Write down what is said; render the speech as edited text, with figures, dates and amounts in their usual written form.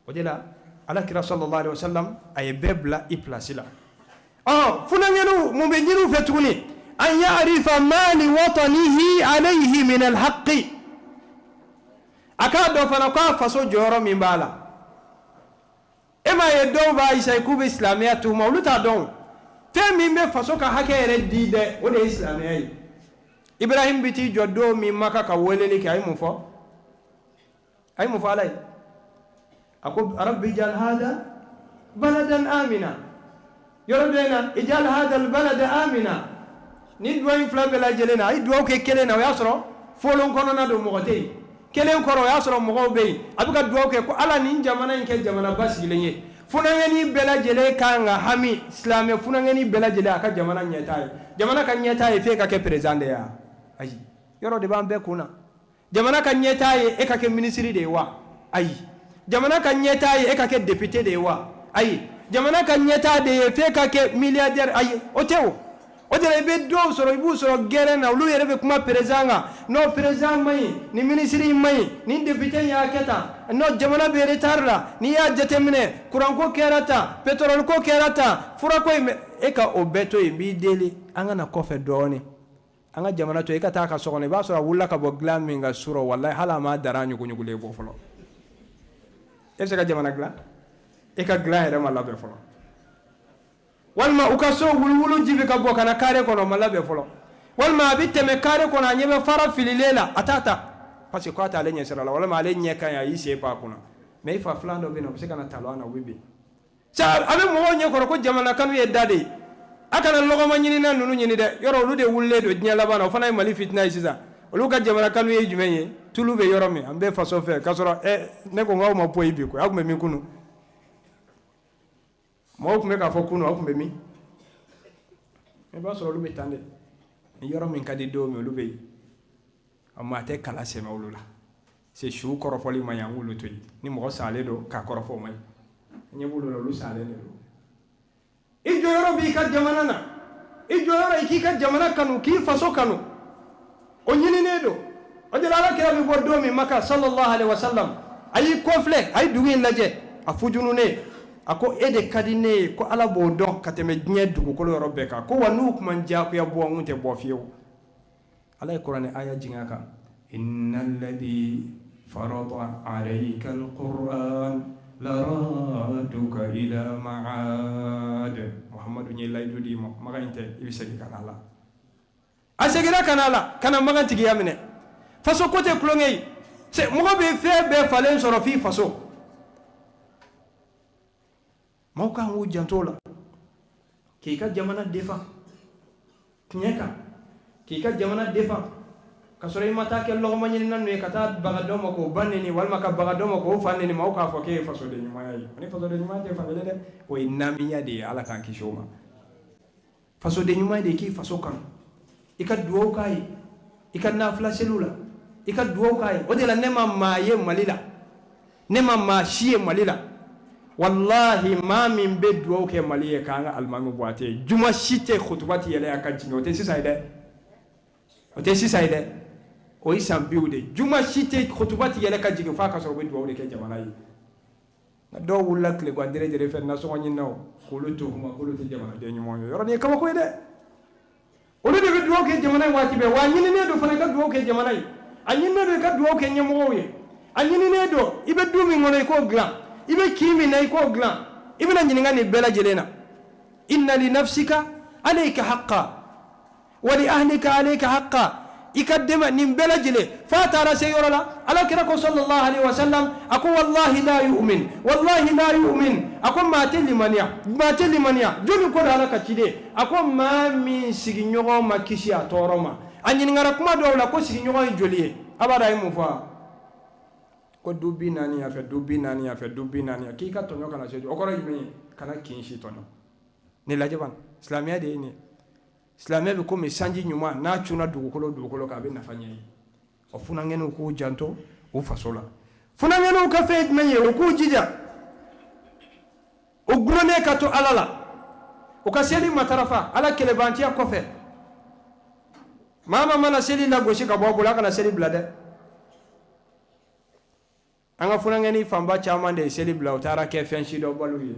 O de la Ala kira sallallahu alaihi wasallam a ye bɛɛ bila i place la. Ɔ funankɛninw, mun bɛ ɲini u fɛ tuguni? An ya'rifa ma li watanihi alayhi min alhaqi, a k'a dɔn fana k'a faso jɔyɔrɔ min b'a la. E m'a ye dɔw b'a essayer k'u bɛ silamɛya tuhuma, olu t'a dɔn fɛn min bɛ faso ka hakɛ yɛrɛ di dɛ, o de ye silamɛya ye. Ibrahim bɛ t'i jɔ don min Maka ka weleli kɛ, a ye mun fɔ? A ye mun fɔ Ala ye? A ko rabbi ijal hada baladan amina. Yɔrɔ dɔ in na, ijal hada albalada amina. Ni duwa in fila bɛɛ lajɛlen na, a ye duwawu kɛ kelen na, o y'a sɔrɔ folon kɔnɔna don, mɔgɔ tɛ yen. Kelen kɔrɔ, o y'a sɔrɔ mɔgɔw bɛ yen. A bɛ ka duwawu kɛ ko Ala nin jamana in kɛ jamana basigilen ye. Funankɛnin bɛɛ lajɛlen kan ka hami, silamɛ funankɛnin bɛɛ lajɛlen, a ka jamana ɲɛtaa ye. Jamana ka ɲɛtaa ye f'e ka kɛ président de ye wa? Ayi, yɔrɔ de b'an bɛɛ kun na. Jamana ka ɲɛtaa ye e ka kɛ minisiri de ye wa? Ayi. Jamana ka ɲɛtaa ye e ka kɛ député de ye wa? Ayi. Jamana ka ɲɛtaa de ye f'e ka kɛ milliardaire? Ayi, o tɛ. O o de la i bɛ dɔw sɔrɔ, i b'u sɔrɔ gɛrɛn na, olu yɛrɛ bɛ kuma président kan: non, président man ɲi, nin minisiri man ɲi, nin député y'a kɛ tan, non, jamana bɛ retard la, n'i y'a jateminɛ, courant ko kɛra tan, pétrole ko kɛra tan, furako in. E ka o bɛɛ to yen, n b'i deli, an ka na kɔfɛ dɔɔnin, an ka jamana to. I ka taa ka so kɔnɔ, i b'a sɔrɔ a wulila ka bɔ dilan min ka surɔ, walahi, hali a m'a dara ɲuguɲugulen bɔ fɔlɔ. E bɛ se ka jamana dilan? E ka dilan yɛrɛ ma labɛn fɔlɔ. Walima u ka so wuluwulu ji bɛ ka bɔ ka na carré kɔnɔ, o ma labɛn fɔlɔ. Walima a bɛ tɛmɛ carré kɔnɔ, a ɲɛ bɛ fara fililen la, a t'a ta parce que k'a t'ale ɲɛ sira la, walima ale ɲɛ ka ɲi, a y'i sen pan a kunna. Mais i fa filan dɔ bɛ yen nɔ, o bɛ se ka na talon na, o bɛ bin. A bɛ mɔgɔw ɲɛ kɔrɔ ko jamana kanu ye da de ye. A kana lɔgɔma ɲinina ninnu ɲini dɛ. Yɔrɔ olu de wulilen don diɲɛ laban na, o fana ye Mali fitina ye sisan. Olu ka jamana kanu ye jumɛn ye? Tulu bɛ yɔrɔ min, an bɛ faso fɛ, k'a sɔrɔ ɛ ne ko n k'aw ma poyi bi koyi. Aw tun bɛ min kunun? Mɔgɔw tun bɛ k'a fɔ kunun, aw tun bɛ min? I b'a sɔrɔ olu bɛ tan dɛ. Ni yɔrɔ min ka di don min, olu bɛ yen. Maa tɛ kala sɛmɛ olu la. Se su kɔrɔfɔli man ɲi, an k'olu to yen. Ni mɔgɔ salen don, k'a kɔrɔfɔ, o man ɲi. Ɲɛ b'olu la, olu salen de don. I jɔyɔrɔ b'i ka jamana na, i jɔyɔrɔ i k'i ka jamana kanu, k'i faso kanu, o ɲininen don. O de la Ala kira bɛ bɔ don min Maka sallallahu alaihi wasallam, a y'i kɔfilɛ, a ye dugu in lajɛ, a fujununen, a ko e de ka di ne ye ko Ala b'o dɔn ka tɛmɛ diɲɛ dugukolo yɔrɔ bɛɛ kan. Ko wa n'u tun ma n diyagoya bɔ, n tun tɛ bɔ fiyewu. Ala ye kuranɛ aya jigin a kan: innal ladhi farada alayka alquran laraduka ila ma'ad. Muhammadu, n ye layidu d'i ma, Makan in tɛ, i bɛ segin ka na la. A seginna ka na la, ka na Makan tigiya minɛ. Faso ko tɛ tulonkɛ ye. Mɔgɔ bɛ fɛn bɛɛ falen sɔrɔ f'i faso. Maaw kan k'u janto la, k'i ka jamana défend tiɲɛ kan, k'i ka jamana défend ka sɔrɔ i ma taa kɛ lɔgɔma ɲinina ninnu ye, ka taa baga dɔ ma k'o ba neni, walima ka baga dɔ ma k'o fa neni, maaw k'a fɔ k'e ye fasoden ɲumanya ye. O ni fasoden ɲumanya tɛ fan kelen dɛ, o ye namiya de ye. Ala k'an kisi o ma. Fasoden ɲuman de ye k'i faso kanu, i ka dugawu k'a ye, i ka nafila seliw la, i ka dugawu k'a ye. O de la ne ma maa ye Mali la, ne ma maa si ye Mali la, walahi, maa min bɛ dugawu kɛ Mali ye k'an ka alimami bɔ, a tɛ yen. Juma si tɛ kutuba tɛ yɛlɛ a ka jigin. O tɛ sisan ye dɛ, o tɛ sisan ye dɛ, o ye san biw de. Juma si tɛ kutuba tɛ yɛlɛ ka jigin f'a ka sɔrɔ u bɛ dugawu de kɛ jamana ye. Nka dɔw wulila tilegan dere dere fɛ, nasɔngɔ ɲininaw, k'olu to kuma k'olu tɛ jamanaden ɲumanw ye. Yɔrɔ nin ye kabako ye dɛ. Olu de bɛ dugawu kɛ jamana ye waati bɛɛ. Wa a ɲininen don fana i ka dugawu kɛ jamana ye, a ɲininen don i ka dugawu kɛ ɲɛmɔgɔw ye, a ɲininen don i bɛ du min kɔnɔ, i k'o dilan, i bɛ kin min na, i k'o dilan. I bɛna ɲininka nin bɛɛ lajɛlen na. Inna li nafsika alayka haqqa wa li ahlika alayka haqqa. I ka dɛmɛ nin bɛɛ lajɛlen f'a taara se yɔrɔ la, Ala kira ko sallallahu alaihi wasallam, a ko wallahi la yu'min, wallahi la yu'min. A ko maa tɛ limaniya, maa tɛ limaniya. Jɔnni ko don, Ala ka ciden? A ko maa min sigiɲɔgɔn ma kisi a tɔɔrɔ ma. A ɲininkara kuma dɔw la ko sigiɲɔgɔn ye joli ye? A b'a dɔn a ye mun fɔ? Ko du 40 yan fɛ, du 40 yan fɛ, du 40 yan, k'i ka tɔɲɔ kana se. O kɔrɔ ye jumɛn ye? Kana kin si tɔɲɔ. Nin lajɛ ban, silamɛya de ye nin ye. Silamɛ bɛ komi sanji ɲuman n'a cunna dugukolo dugukolo kan, a bɛ nafa ɲɛ ye. Ɔ funankɛninw k'u janto u faso la. Funankɛninw ka fɛn jumɛn ye? U k'u jija, u gulonnen ka to Ala la, u ka seli matarafa Ala kɛlɛbantiya kɔfɛ. Maa ma mana seli lagosi ka bɔ a bolo, a kana seli bila dɛ. An ka funankɛnin fanba caman de ye seli bila, u taara kɛ fɛn sidɔnbaliw ye.